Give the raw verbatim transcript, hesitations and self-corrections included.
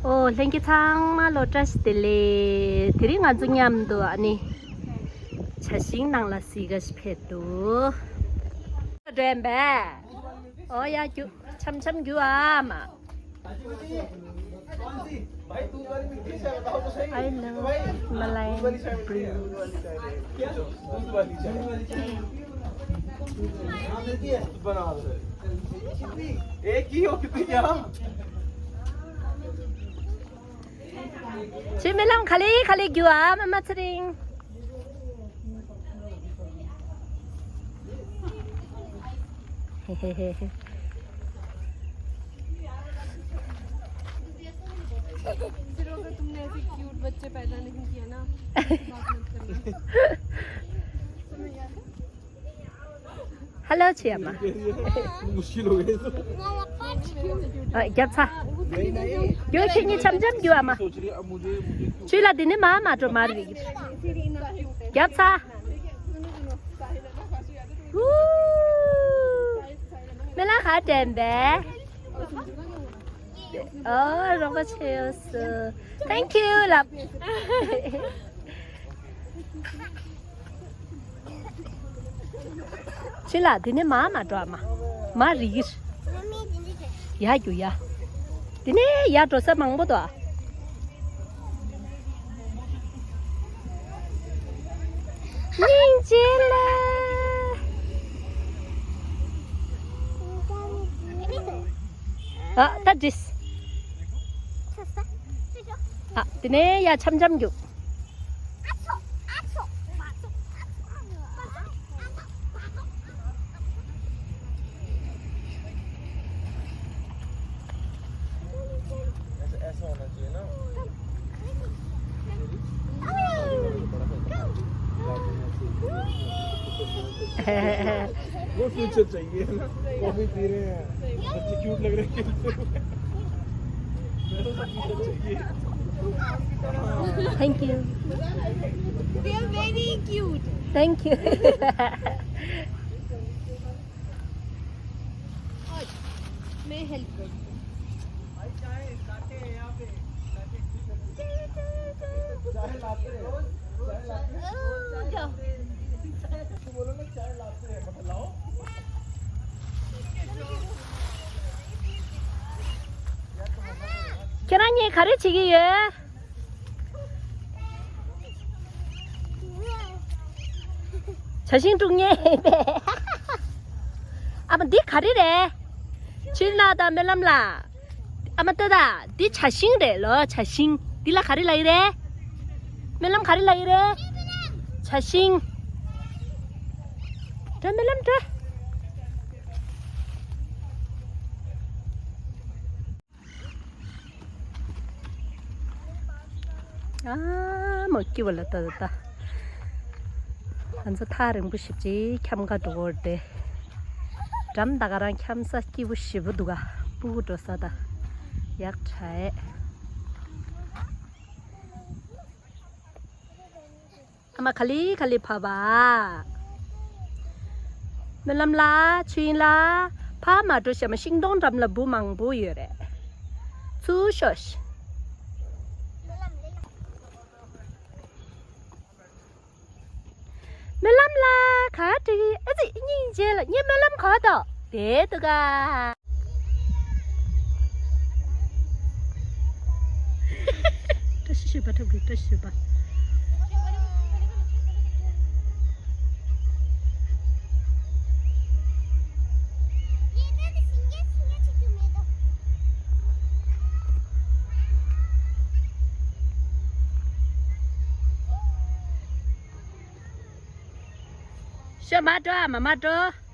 ཨོ། ལྷན་རྒྱས་ཚང་མ་ལོ་བཀྲ་ཤིས་བདེ་ལེགས། དེ་རིང་ང་ཚོ་མཉམ་དུ་ཨ་ནི་བྱ་ཤིང་ནང་ལ་གཟིགས་ག་ཞིག་ཕེབས་འདུག་འགྲན་པས། ཨོ་ཡ། རྒྱུ། འཆམ་འཆམ་རྒྱུ་ཨ་མ། I love Malayan breed. एक ही हो कितनी क्या? ཁྱེད་རྨི་ལམ་ག་ལེ་ག་ལེ་རྒྱུ་ཨ་མ་མ་ཚེ་རིང་། फिर अगर तुमने ऐसे क्यूट बच्चे पैदा नहीं किए ना, तो बात मत करना। समझ गया? Hello, Chiama. मुश्किल हो गई तो। ཨ། རྒྱབ་ཚ། རྒྱུ་ཁྱེད་གཉིས་འཆམ་འཆམ་རྒྱུ་ཨ་མ། ཁྱོད་ལ་འདི་ནས་མར་མ་འགྲོ་མ་རེད། རྒྱབ་ཚ། ཧུ། རྨི་ལམ་ག་དྲན་པས། ཨོ། རོགས་པ་བྱས་ཡོད་སོ། Thank you ལབ། ཕྱི་ལ་འདི་ནས་མར་མ་འགྲོ་ཨ་མ། མར་རིལ་གྱི་རེད། ཡར་རྒྱུག་ཡ། འདི་ནས་ཡར་འགྲོ་ས་མང་པོ་འདུག་ཨ། སྙིང་རྗེ་ལ། ཨ། ད་འགྲིགས། ཨ། འདི་ནས་ཡར་འཆམ་འཆམ་རྒྱུག वो फ्यूचर चाहिए ना, कॉफी पी रहे हैं, बच्चे क्यूट लग रहे हैं। Thank you. They are very cute. Thank you. मैं हेल्प कर दूँ। ཁྱེད་རང་གཉིས་ག་རེ་བྱེད་ཀྱི་ཡོད། བྱ་ཤིང་དཀྲུག་མཁན་ཡིན་པས། ཨ་མ། འདི་ག་རེ་རེད། ཕྱིར་ལ་དང་སྨོན་ལམ་ལ། ཨ་མ་ལྟོས་དང་། འདི་བྱ་ཤིང་རེད་ལོ། བྱ་ཤིང་། འདི་ལ་ག་རེ་ལབ་ཀྱི་རེད། སྨོན་ལམ་ག་རེ་ལབ་ཀྱི་རེད། བྱ་ཤིང་། འགྲོ་སྨོན་ལམ་འགྲོ། ཨ་མ། སྐྱིད་པ་ལ་ལྟ་ད་ལྟ། ང་ཚོ་ཐག་རིང་པོ་ཞེ་པོ་ཅིག་འཁྱམ་ག་འགྲོ་གི་རེད་དེ། འགྲམ་ད་ག་རང་འཁྱམ་ས་སྐྱིད་པོ་ཞེ་པོ་འདུག་ག་སྤུ་གུ་འགྲོ་ས་ད་ཡག་དྲགས། ཨ་མ་ག་ལེ་ག་ལེ་བབས་པ། སྨོན་ལམ་ལ། ཆོས་དབྱིངས་ལ། ཕར་མ་འགྲོ་ཤག་མ། ཤིང་སྡོང་འགྲམ་ལ་འབུ་མང་པོ་ཡོད་རེད། ཚུར་ཤོག་ཤིག་སྨོན་ལམ་ལ། ག་འགྲིག་ཨ་ཙི། སྙིང་རྗེ་ལ། ངའི་སྨོན་ལམ་ག་པར་འདུག་དེ་འདུག་ག་བཀྲ་ཤིས་བཞད་པ་འཁྲབ་དགོས། བཀྲ་ཤིས་བཞད་པ། ཤོག་མར་འགྲོ་ཨ་མ། མར་འགྲོ།